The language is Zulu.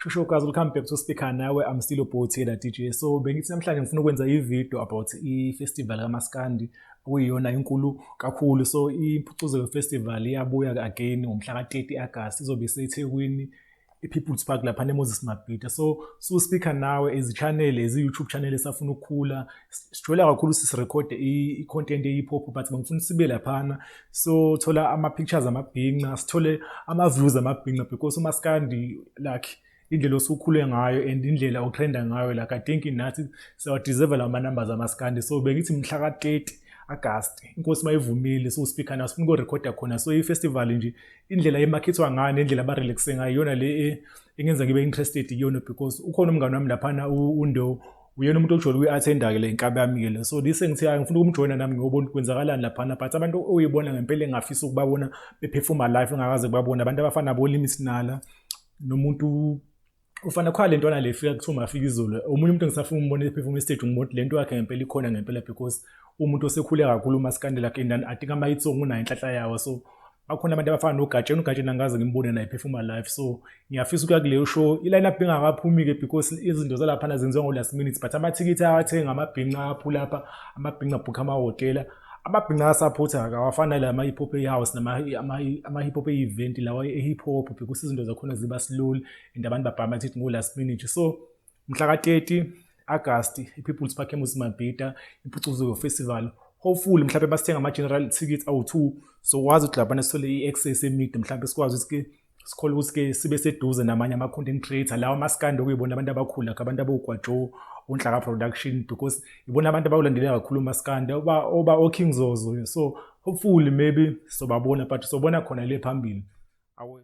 Shosho guys, welcome back to Speaker Nawe. I'm still your boy Taylor DJ. So bengithi namhlanje ngifuna ukwenza i-video about i-festival kaMaskandi okuyiyona inkulu kakhulu. So iMpucuzeko Festival iyabuya again ngomhla ka-30 August, izobe iseThekwini, i-People's Park lapha eMoses Mabhida. So Speaker Nawe as channel, as i-YouTube channel esafuna ukukhula, sijwayele kakhulu sisirekhode i-content ye-hip hop, but bengifuna sibe laphana so thola ama-pictures amabhinca, sithole ama-views amabhinca, because uMaskandi, like, indlela osukhule ngayo and indlela otrenda ngayo, like, I think nathi siyawadeserve lawa numbers amaskandi. So bengithi mhla ka-30 August, inkosi mayivumile, so Speaker Nawe sifuna ukurekhoda khona. So i-festival nje, indlela emakhethwa ngayo nendlela abarelaxe ngayo, iyona le engenza ngibe interested kuyona, because ukhona umngane wami laphana, uNdo, uyena umuntu ojwayele ukuyi-attenda-ke le nkabi yami-ke le. So this engithi hayi, ngifuna ukumjoyina nami, ngiyobona ukuthi kwenzakalani laphana. But abantu oyibona ngempela engingafisa ukubabona bephefoma live, engakaze kubabona, abantu abafana nabo-Limit Nala, nomuntu ufana khona le ntwana le fika kuthiwa mafika izolo, omunye umuntu engisafuna umbona ephefoma estage, ngibona ukuthi le nto yakhe ngempela ikhona ngempela, because umuntu osekhule kakhulu umaskandi, like, and I think ama-hit song unayo inhlanhla yawo. So bakhona abantu abafana noGatsheni, uGatsheni angikaze ngimbone naye ephefoma live, so ngiyafisa ukuya kuleyo show. I-line up ingakaphumi-ke, because izinto zalaphana zenziwa ngo-last minute, but amathikithi awathenga amabhinca aphu lapha, amabhinca abhukha amahhotela, amabhinca asaphutha awafana la ama-hip hop e-house nama-hip hop e-event lawa e-hip hop, because izinto zakhona ziba slow and abantu babhaya amathikithi ngo-last minute. So mhla ka-30 August, i-People's Park eMoses Mabhida, iMpucuzeko Festival. Hopefully mhlawumbe basithenga ama-general tickets awu-2, so wazi ukuthi laphana sithole i-access emide, mhlawumbe sikwazi ukuthi-ke sikhole ukuthi-ke sibe seduze namanye ama-content creator lawa amaskandi, okuyibona abantu abakhulu, like abantu abogwajo, uNhlaka Production, because ibona abantu abawulandelela kakhulu umaskandi, oba o-King Zozo. So hopefully maybe sobabona, but sobona khona le phambili. Awe.